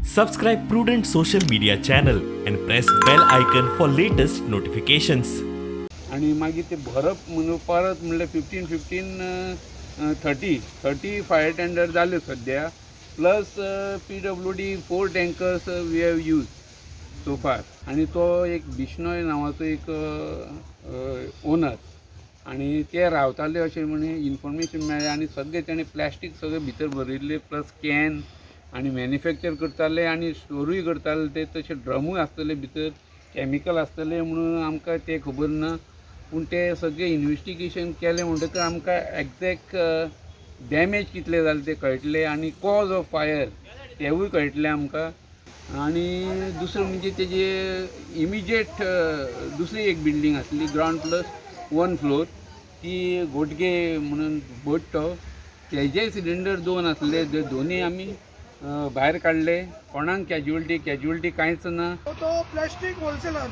Subscribe Prudent social media channel and press bell icon for latest notifications. आनी मागीर ते भरप म्हणून परत म्हणल्यार 15 15 30 30 फायर टेंडर जाले सद्या, plus PWD 4 tankers we have use so far. आनी तो एक बिश्नोय नांवाचो एक ओनर आनी ते रावताले अशें म्हण इन्फॉर्मेशन मेळ्ळें आनी सगळें तेणें प्लास्टीक सगळें भितर भरिल्लें, प्लस can आनी मॅन्युफॅक्चर करताले आनी स्टोरूय करताले ते, तशें ड्रमूय आसतले भितर, कॅमिकल आसतले म्हणून आमकां तें खबर ना. पूण ते सगळें इन्वेस्टिगेशन केलें म्हणटकच आमकां एग्जॅक्ट डॅमेज कितले जाले ते कळटले आनी कॉज ऑफ फायर तेवूय कळटलें आमकां. आनी दुसरें म्हणजे तेजे इमिजिएट दुसरी एक बिल्डींग आसली ग्रावंड प्लस 1 फ्लोर, ती गोटगे म्हणून भट तो, तेजे सिलिंडर 2 आसले, ते दोनूय आमी भायर काडले. कोणाक कॅज्युअलिटी कांयच ना. तो प्लास्टीक होलसेलर,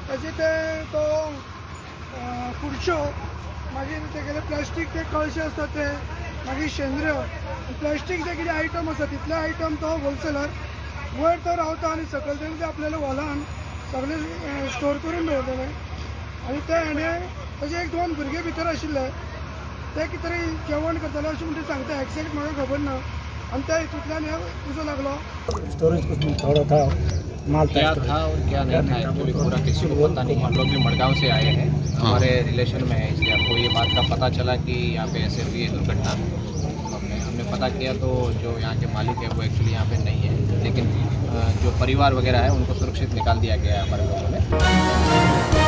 ताजे ते तो खुर्च्यो, मागीर तेगेले प्लास्टीक ते कळशे आसता ते, मागीर शेंद्र, प्लास्टीक जे कितें आयटम आसा तितले आयटम तो होलसेलर. वयर तो रावता आनी सकयल तेणें ते आपल्याले हॉलान सगळे स्टोर करून दवरलेले आनी ते हेणें ताजे 1-2 भुरगे भितर आशिल्ले, ते कितें तरी जेवण करताले अशें म्हणटा सांगता, एग्जॅक्ट म्हाका खबर ना. आनी त्या हितूंतल्यान हे उजो लागलो. स्टोरेज कुछ थोड़ा था, माल था, क्या था और क्या नहीं था एक्चुअली पूरा किसी को पता नहीं। हम लोग भी मडगांव से आए हैं, हमारे रिलेशन में है, इसलिए हमको ये बात का पता चला कि यहाँ पे ऐसे हुई है दुर्घटना। हमने पता किया तो जो यहाँ के मालिक है वो एक्चुअली यहाँ पे नहीं है, लेकिन जो परिवार वगैरह है उनको सुरक्षित निकाल दिया गया है हमारे लोगों ने।